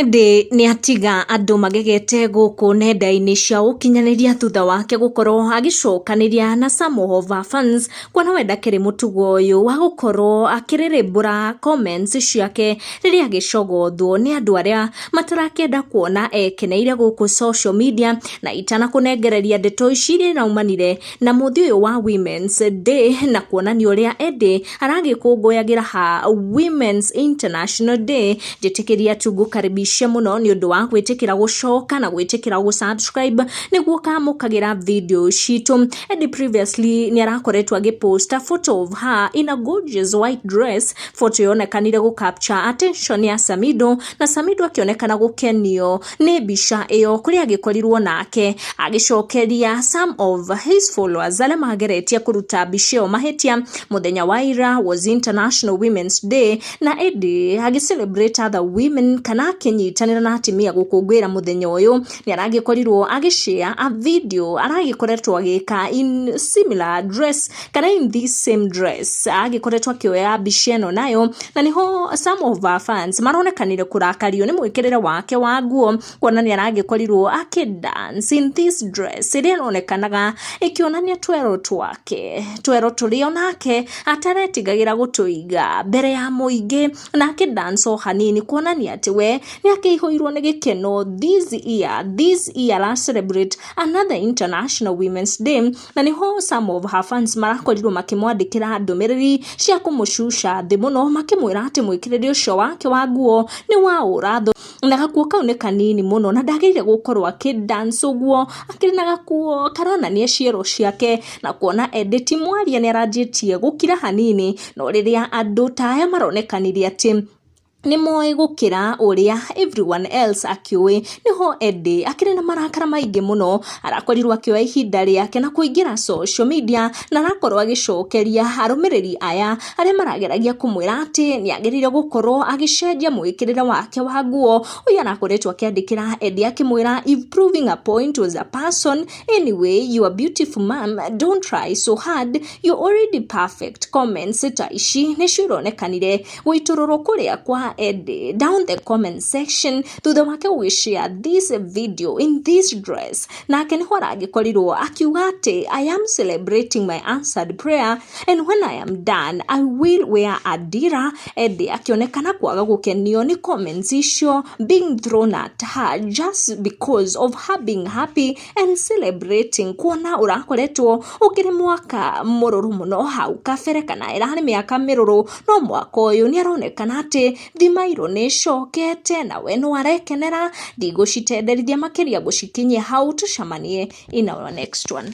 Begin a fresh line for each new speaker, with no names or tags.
Ĩndĩ nĩatiga andũ magegete gũkũ nenda-inĩ cia ũkinyanĩria thutha wake gũkorwo agĩcokanĩria na some of her fans, kuona we ndakĩrĩ mũtugo ũyũ wa gũkorwo akĩrĩrĩmbũra comments ciake rĩrĩa agĩcogothwo nĩ andũ arĩa matarakĩenda kuona ekeneire gũkũ social media. Na itanakũnengereria ndeto ici iria iraumanire na mũthĩ ũyũ wa Women's Day na kuonania ũrĩa Eddie aragĩkũngũyagĩra ha Women's International Day, njĩtĩkĩria tu ngũkaribishe mũno nĩ ũndũ wa gwĩtĩkĩra gũcoka na gwĩtĩkĩra gũ-subscribe nĩguo ũkamũkagĩra video citũ. Eddie previously nĩ arakoretwo agĩpost a photo of her in a gorgeous white dress, photo yonekanire gũ capture attention ya Samido, na Samido akĩonekana gũkenio nĩ mbica ĩyo, kũrĩa agĩkorirwo nake agĩcokeria some of his followers arĩa mageretie kũruta mbica ĩyo mahĩtia. Mũthenya wa ira was International Women's Day, na Eddie agĩ celebrate other women kana akĩnyitanĩra na atumia gũkũngũĩra mũthenya ũyũ. Nĩ aragĩkorirwo agĩshare a video aragĩkoretwo agĩka in similar dress kana in this same dress, agĩkoretwo akĩoya mbica ĩno nayo, na nĩho some of our fans maronekanire kũrakario nĩ mwĩkĩrĩre wake wa nguo, kuona nĩ aragĩkorirwo akĩ dance in this dress ĩrĩa ĩronekanaga ĩkĩonania twero twake, twero tũrĩa onake ataretigagĩra gũtũiga mbere ya mũingĩ, na akĩ dance o hanini kuonania atĩ we nĩ akĩihũirwo nĩ gĩkeno this year ara celebrate another International Women's Day. Na nĩho some of her fans marakorirwo makĩmwandĩkĩra ndũmĩrĩri cia kũmũcuca thĩ mũno, makĩmwĩra atĩ mwĩkĩrĩre ũcio wake wa nguo nĩ wa ũratho na gakuo kau nĩ kanini mũno na ndagĩrĩire gũkorwo akĩ dance ũguo akĩrĩ na gakuo karonania ciero ciake. Na kuona Eddie ti mwaria, nĩ aranjĩtie gũkira hanini, no rĩrĩa andũ ta aya maronekanire atĩ nĩ moĩ gũkĩra ũrĩa everyone else akĩũĩ, nĩho Eddie akĩrĩ na marakara maingĩ mũno arakorirwo akĩoya ihinda rĩake na kũingĩra social media, na arakorwo agĩcokeria arũmĩrĩri aya arĩa marageragia kũmwĩra atĩ nĩ agĩrĩire gũkorwo agĩcenjia mwĩkĩrĩre wake wa nguo. Ũyũ arakoretwo akĩandĩkĩra Eddie akĩmwĩra, "If proving a point was a person, anyway, you are beautiful, ma'am. Don't try so hard, you're already perfect." Comments ta ici nĩcio ironekanire gũitũrũrwo kũrĩa kwa Eddie down the comment section thutha wake gũgĩshare this video in this dress. Nake nĩho aragĩkorirwo akiuga atĩ, "I am celebrating my answered prayer, and when I am done, I will wear a dira." Eddie akĩonekana kwaga gũkenio nĩ comments icio being thrown at her just because of her being happy and celebrating, kuona ũrakoretwo ũkĩrĩ mwaka mũrũrũ mũno hau kabere, kana ĩrarĩ mĩaka mĩrũrũ, no mwaka ũyũ nĩ aronekana atĩ thimairũ nĩ ĩcokete na we no arekenera. Ndigũcitenderithia makĩria, ngũcikinyia hau, tũcemanie in our next one.